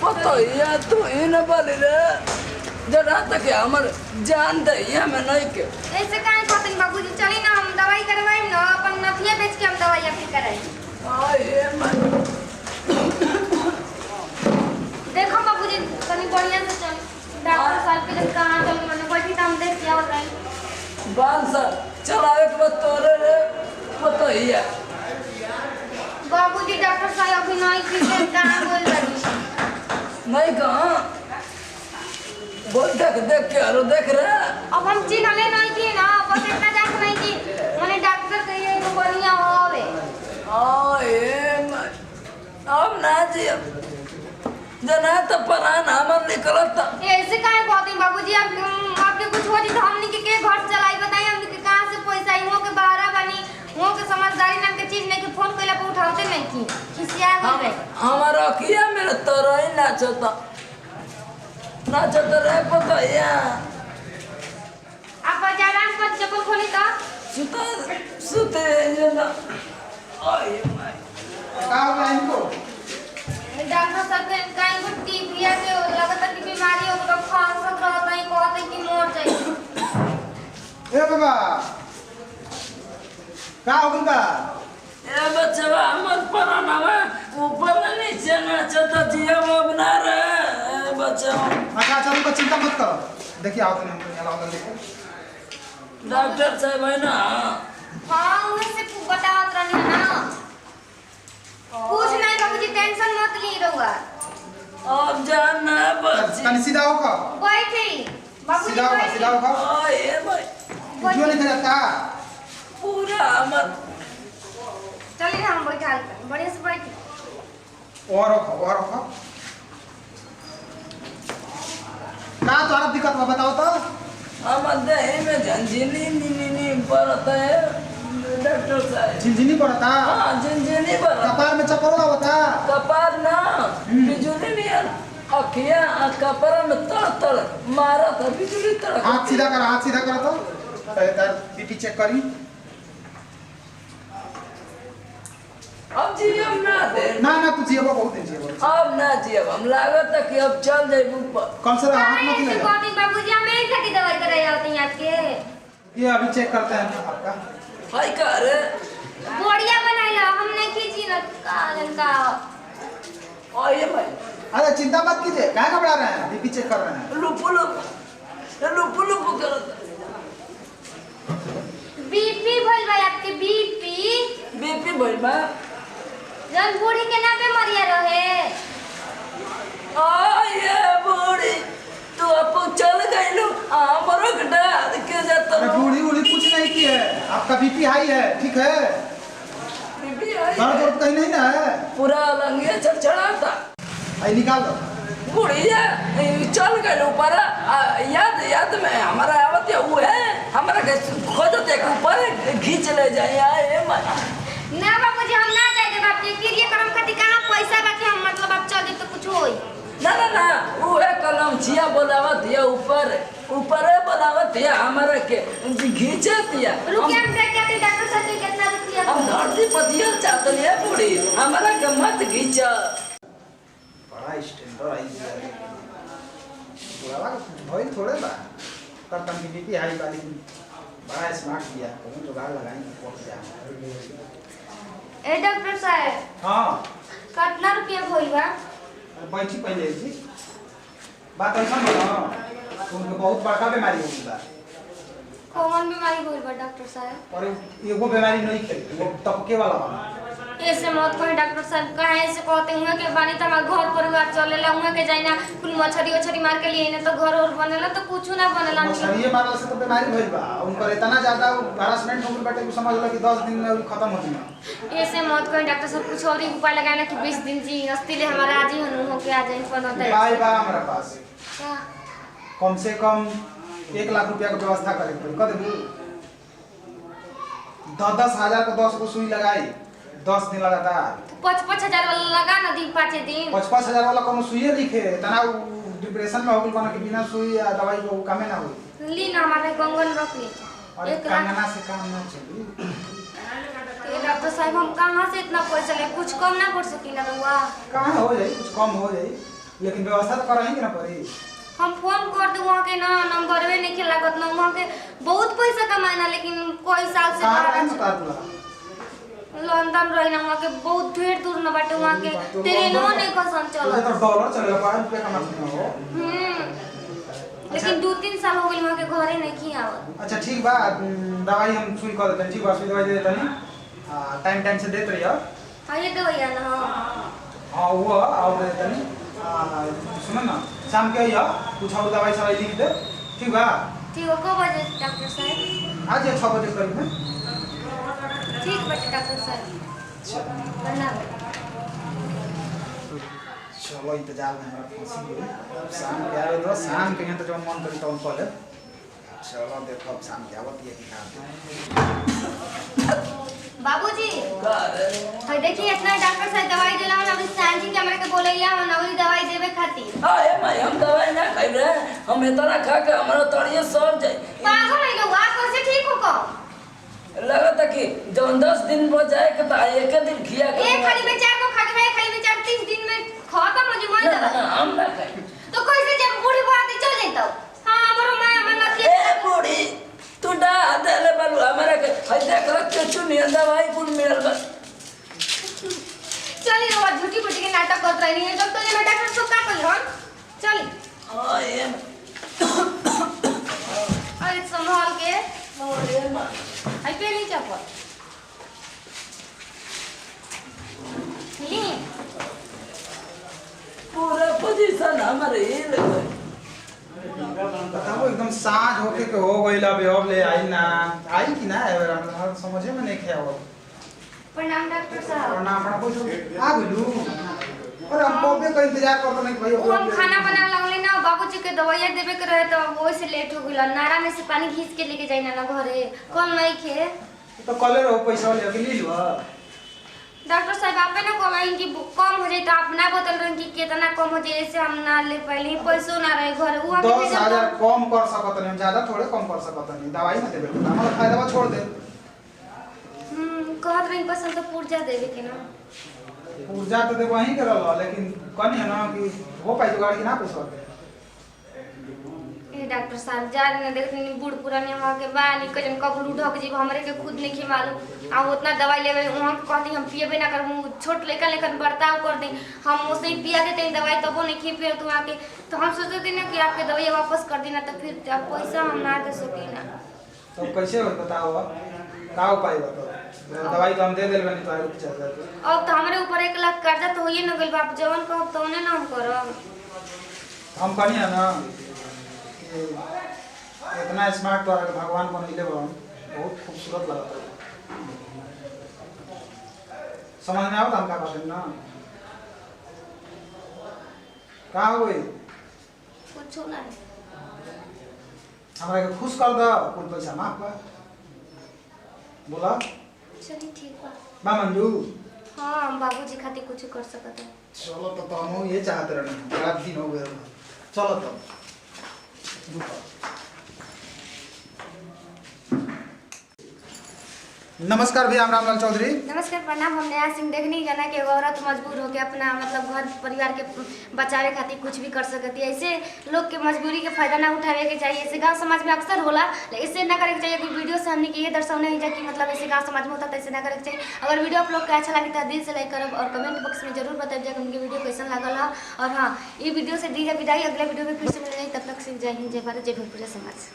पतोहिया तू ही न बोली रे जरा तक हमर जान दे ये में नहीं के। ऐसे काहे कहतन बाबूजी, चली ना हम दवाई करवाइम ना, अपन नथिया बेच के हम दवाई अभी कराई। आए मैं देखो बाबूजी तनी बढ़िया से चल, डॉक्टर साहब के जब कहां चल मने बैठी त हम देख के आवत रही। बाल सर चलावे के बाद तोरे रे पतोहिया। बाबूजी डॉक्टर साहब अभी नहीं की कहां बोल रही नहीं कहाँ बोल देख देख के अरे देख रे। अब हम चिन्हले नहीं की ना, बस इतना जान नहीं की मने डॉक्टर कहिए तो बढ़िया होवे। आए मैं अब ना जी जना तो परान हमर निकलत। ऐसे काहे कहती बाबूजी, आप आपके कुछ हो जी तो हमनी के घर चलाई बताई, हमनी के कहां से पैसा आई, हो के बाहर बनी हो के समझदारी नाम के चीज नहीं के फोन कइला पर उठावते नहीं की खिसिया गइल। हमारा अखिया मेरे तरई नाचता नाचता रे पतोहिया। आप आराम पर चप्पल खोली तो सुता सुते जना। आए मैं का हो गया इनको? डॉक्टर साहब के कहीं को टीबिया के लगता कि बीमारी हो गलो, खांसत रहत है, कहत है कि मर जाई। ए बाबा का हो गइल बा? ए बचवा हमर परानवा ऊपर नीचे नाचता जिया बना रे। ए बचवा अच्छा अच्छा उनको चिंता मत करो, देखिए आओ तने हमको यहाँ लाओ देखो। डॉक्टर साहब है ना? हां उहे से बतावत रहनी ना। कुछ नहीं बाबूजी टेंशन मत ली रहुआ। अब जान ना बची। तनी सीधा हो का? बैठी बाबूजी सीधा हो बैठी। सीधा हो का? आए भाई जो नहीं करे का पूरा हमर चलिए हम बैठा बढ़िया से बैठी। और रखो और रखो। का तोरा दिक्कत बा बताओ तो? हमर देह में झंझनी नी नी नी पड़ता है डॉक्टर साहब। झिनझिनी पड़ता? हाँ झंझनी पड़ता। कपार में चपरोड़ा होता? कपार ना बिजुली नहीं अखिया कपार में तड़ तड़ मारा था बिजुली तड़। हाथ सीधा कर, हाथ सीधा कर तो तार बीपी चेक करी। अब जियब ना दे ना ना तू जियब बहुत दिन जियब। अब ना जियब हम लागत है कि अब चल जाए ऊपर। कम से कम हाथ मत ले। बाबूजी हम एक खाती दवाई कराई आते हैं आपके। ये अभी चेक करते हैं आपका। हाय का रे बढ़िया बनाइला हम नहीं खींची ना का का। आइए भाई। अरे चिंता मत कीजिए, काहे घबरा रहे हैं, बीपी चेक कर रहे हैं। लुपु लुपु लुपु लुपु कर बीपी भइल भाई आपके बीपी। बीपी भइल बा जन बूढ़ी के ना बीमारिया रहे। आये बूढ़ी तू अब चल गइलू हमरो के डाल के जात। बूढ़ी उड़ी कुछ नहीं की है, आपका बीपी हाई है। ठीक है बीपी हाई दर्द उर्द कहीं नहीं ना है? पूरा लंगिया चढ़चढ़ाता। आई निकाल दो बुढ़िया चल गइल ऊपर। याद याद में हमारा आवत है वो है हमारा के खोजत एक ऊपर खींच ले जाए। आए मैं ना बाबूजी हम ना जाए देब आपके क्रिया कर्म खातिर कहां पैसा बाकी हम मतलब आप चल तो कुछ होई ना ना ना वो है कलम छिया बोलावत है ऊपर ऊपर बोलावत है हमारा के खींचत है। रुकिए हम देख के आते डॉक्टर साहब के कितना रुपया। हम धरती पतियल चाहते हैं बूढ़ी हमारा के मत खींच। बड़ा स्टैंडर्ड आई है बुढ़ावा के कुछ भइल थोड़े बा पर तन की बीपी हाई वाली बड़ा स्मार्ट दिया कौन जुगाड़ लगाएंगे पहुंच जा। ए डॉक्टर साहब हां कितना रुपया भइल बा? बैठी पहले जी बात ऐसा ना उनके बहुत बड़का बीमारी हो गई बा। कौन बीमारी भइल बा डॉक्टर साहब? और एगो बीमारी नहीं खे वो टपके वाला बा। ऐसे मत कहे डॉक्टर साहब, काहे ऐसे कहते हुए के बानी त हमार घर परिवार चलेला हुए के जाइना कुल मछरी ओछरी मार के लिए ना तो घर और बनेला तो कुछ ना बनेला। मछरी मारला से तो बीमारी भइल बा उनकर इतना ज्यादा हैरासमेंट हो गइल बाटे कि समझ लो कि 10 दिन में उ खत्म हो जाई। ऐसे मत कहे डॉक्टर साहब, कुछ और ही उपाय लगाना कि 20 दिन जी अस्ती ले हमारा आज ही हनु हो के आ जाई फोन होता है। उपाय बा हमरा पास कम से कम 1 लाख रुपया के व्यवस्था करे के पड़ी। कह देबू 10-10 हजार को 10 गो सुई लगाई 10 दिन लगातार। 5-5 हजार वाला लगा ना दिन 5 दिन। 5-5 हजार वाला कोनो सुइए लिखे इतना डिप्रेशन में हो गेल कोनो कि बिना सुई या दवाई को कामे ना होई। ली ना हमारे कंगन रख ली। अरे कंगना से काम ना चली। तो डॉक्टर साहब हम कहां से इतना पैसा ले, कुछ कम ना कर सकी ना रहुआ? कहां हो जाई, कुछ कम हो जाई। लेकिन व्यवस्था तो करही के ना पड़ी। हम फोन कर दू वहाँ के ना नंबरवे नहीं लागत ना, वहाँ के बहुत पैसा कमाए ना, लेकिन कोई साल से कहाँ बाहर रहे बता दूला? लंदन रही ना, वहाँ के बहुत ढेर दूर न बाटे, वहाँ के ट्रेनो नहीं खसन तो चलत। तो डॉलर चलेगा, 5 रुपया कमाते हो। लेकिन 2-3 साल हो गइल वहाँ के घरे नहीं की आवत। अच्छा ठीक बा, दवाई हम सुई कर देते हैं, ठीक बा? सुई दवाई दे देते हैं, टाइम टाइम से देते रहियो। हाँ ये दवाइया ना। हाँ हाँ वो और दे देते हैं। सुनो ना, शाम के आइयो, कुछ और दवाई सवाई लिख दे, ठीक बा? ठीक हो, कब बजे डॉक्टर साहब? आज 6 बजे करीब में। ठीक बजे डॉक्टर साहब, प्रणाम। चलो इंतजार में हमारा फंसी गई। शाम के आवे तो शाम के यहाँ तो जब मन करी तब कॉल। चलो देखो अब शाम के आवत ये कि ना। बाबूजी का रे? हाय देखिए इतना डॉक्टर साहब दवाई देला हन, अभी सांझी के हमरा के बोलैला हन अभी दवाई देवे खातिर। हाँ ए माई, हम दवाई ना खाई रे, हम इतना खा के हमारा तड़िए सर जाए। पागल है लोग, आप कैसे ठीक हो को? लगता कि जौन 10 दिन पर जाए के तो एक दिन खिया के एक खाली में 4 को खा के, एक खाली में 4 30 दिन में खत्म हो जाई ना, ना, दवाई। हम ना खाई। तो कैसे जब बूढ़ी बुआ चल जाई तो? हां हमरो मां हमर नथिया। ए बूढ़ी तू डा देले बालू हमारा के, हई देख रख के चुनी दवाई कुल मिलल बस। चली रवा झूठी फूटी के नाटक करत रही है जब तो ये डॉक्टर साहब का कइल हन। चली। हां ए अरे संभाल के। ए मां आई पे नहीं चप्पल ली। पूरा पोजीशन हमारे ही लगे। बताओ एकदम साँझ होके के हो गई अब अब ले आई ना, आई कि ना एबर हमरा समझे में नहीं खे आवत। प्रणाम डॉक्टर साहब। प्रणाम प्रणाम, बैठो। आ गइलू? अरे हम कबे का इंतजार करत नहीं भाई। वो हम खाना बना लगले ना, बाबूजी के दवाइया देवे के रहे तो वही से लेट हो गेल। नारा में से पानी घींच के लेके जाई ना ना घरे, कल नहीं खे। तो कले रहो पैसा ले के ले लो। डॉक्टर साहब आपे ना कहलाई कि कम हो जाए तो आप ना बतल रहे कि कितना कम हो जाए, ऐसे हम ना ले पाइली, पैसो ना रहे घरे। वो हमें 10,000 कम कर सकत नहीं, हम ज्यादा थोड़े कम कर सकत नहीं। दवाई ना देबे तो हमारा फायदा छोड़ दे। कहत रही पसंद तो पुर्जा देवे के ना। पुर्जा तो देबो ही करल, लेकिन कहनी है ना कि हो पाई जुगाड़ कि ना पैसा के। ए डॉक्टर साहब जा ना देखनी बूढ़ पुराने वहाँ के बानी कजन कब लूढक जीव हमरे के खुद नहीं मालूम। आ उतना दवाई लेवे वहाँ के कहती हम पिएबे ना करबू, छोट लड़का लेकर बर्ताव कर दी, हम उसे ही पिया देते दवाई तबो नहीं खी पिए तो वहाँ के। तो हम सोचते ना कि आपके दवाई वापस कर देना तो फिर आप पैसा हम ना दे सकी ना। तो कैसे हो बताओ अब का उपाय बताओ? दवाई तो हम दे देल बनी तो उपचार जाते। अब तो हमारे ऊपर 1 लाख कर्जा तो होइए न गइल बाप, जवन कहब तौने ना हम करब। हम कहनी है ना कि इतना स्मार्ट तो अगर भगवान बनैले बा, बहुत खूबसूरत लगता है। समझ में आवत हम का बात ना? का हो गई? कुछो ना। हमरा के खुश कर दो, कुल पैसा माफ बा। बोला चली ठीक बा। बा मंजू? हाँ हम बाबूजी खातिर कुछ कर सकत है। चलो तो हम ये चाहते रहने, बड़ा दिन हो गया। चलो तो रुको। नमस्कार भैया, हम रामलाल चौधरी। नमस्कार प्रणाम, हम नया सिंह। देखनी जाना कि एगो औरत मजबूर होकर अपना मतलब घर परिवार के बचावे खातिर कुछ भी कर सकती है। ऐसे लोग के मजबूरी के फायदा ना उठावे के चाहिए। ऐसे गांव समाज में अक्सर होला, लेकिन ऐसे ना करे के चाहिए। कोई वीडियो से हमने के ये दर्शाने नहीं कि मतलब ऐसे गाँव समाज में होता तो ऐसे ना करे के चाहिए। अगर वीडियो आप लोग के अच्छा लगे तो दिल से लाइक करब और कमेंट बॉक्स में जरूर बताइए कि उनकी वीडियो कैसन लागल है। और हाँ, ये वीडियो से दी जाए विदाई, अगला वीडियो में फिर से मिल जाए। तब तक से जय हिंद, जय भारत, जय भोजपुरी समाज।